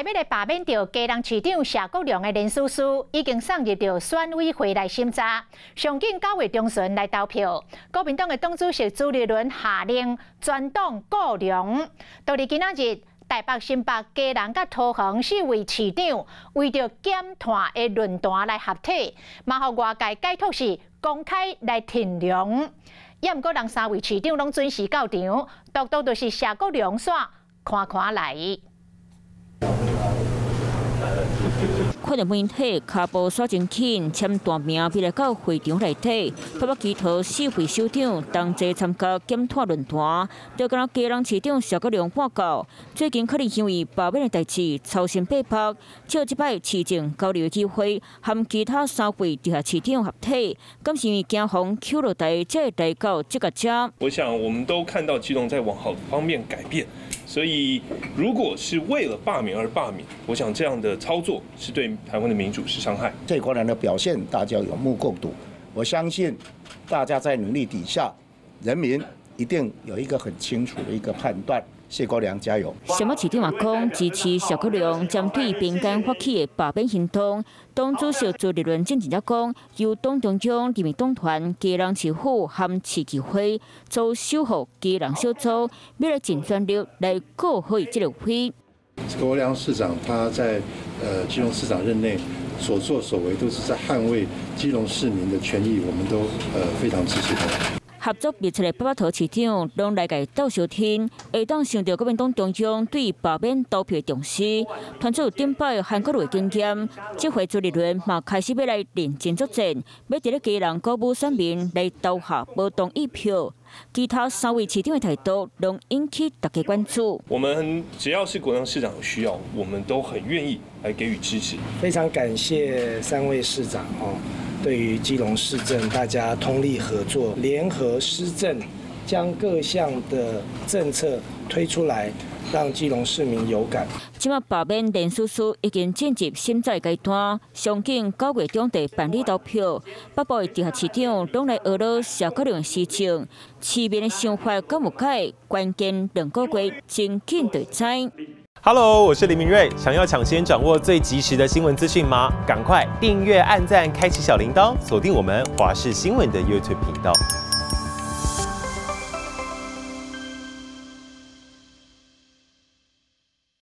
欲來罷免著基隆市長謝國樑的連署書已經送入著選委會來審查，上緊9月中旬來投票。國民黨的黨主席朱立倫下令全黨顧梁。到佇今仔日，台北、新北、基隆佮桃園四位市長為著減碳的論壇來合體，嘛予外界解讀是公開來挺梁。也毋過，人三位市長攏準時到場，獨獨就是謝國樑煞看看來。看著媒體跤步煞真緊，簽大名欲來到會場內底，台北基桃四位首長同齊參加減碳論壇，就敢若基隆市長謝國樑報告，最近可能因為罷免的代誌操心八百，藉這擺市政交流的機會，和其他三位直轄市長合體，敢是因為驚予人搝落台，才會來到這个遮。我想，我們都看到基隆在往好方面改變。所以，如果是為了罷免而罷免，我想這樣的操作是對台灣的民主是傷害。謝國樑的表現，大家有目共睹。我相信大家在努力底下，人民一定有一個很清楚的一個判斷。謝國樑加油！什麼市長嘛講支持謝國樑針對民間發起的罷免行動。黨主席朱立倫進前才講，由黨中央、人民黨團、基隆市府和市議會組守護基隆小組，欲來盡全力來顧好這个會。國樑市長他在基隆市長任內所作所為，都是在捍衛基隆市民的權益，我們都非常支持他。合作密切的北北桃市長攏來共鬥相挺，會當想著國民黨中央對罷免投票的重視，傳出頂擺韓國瑜的經驗，這回朱立倫嘛開始欲來認真作戰，欲佇咧基隆鼓舞選民來投下無同意票。其他三位市長的態度，攏引起大家關注。我們只要是國樑市長有需要，我們都很願意來給予支持。非常感謝三位市長哦。對於基隆市政，大家通力合作，聯合施政，將各項的政策推出來，讓基隆市民有感。這擺罷免連署書已經進入審查階段，上緊9月中佇辦理投票。北部的直轄市長攏來學了謝國樑施政，市民的想法敢有改？關鍵2個月真緊就知。 Hello，我是林明瑞。想要搶先掌握最及時的新聞資訊嗎？趕快訂閱、按讚、開啟小鈴鐺，鎖定我們華視新聞的 YouTube 頻道。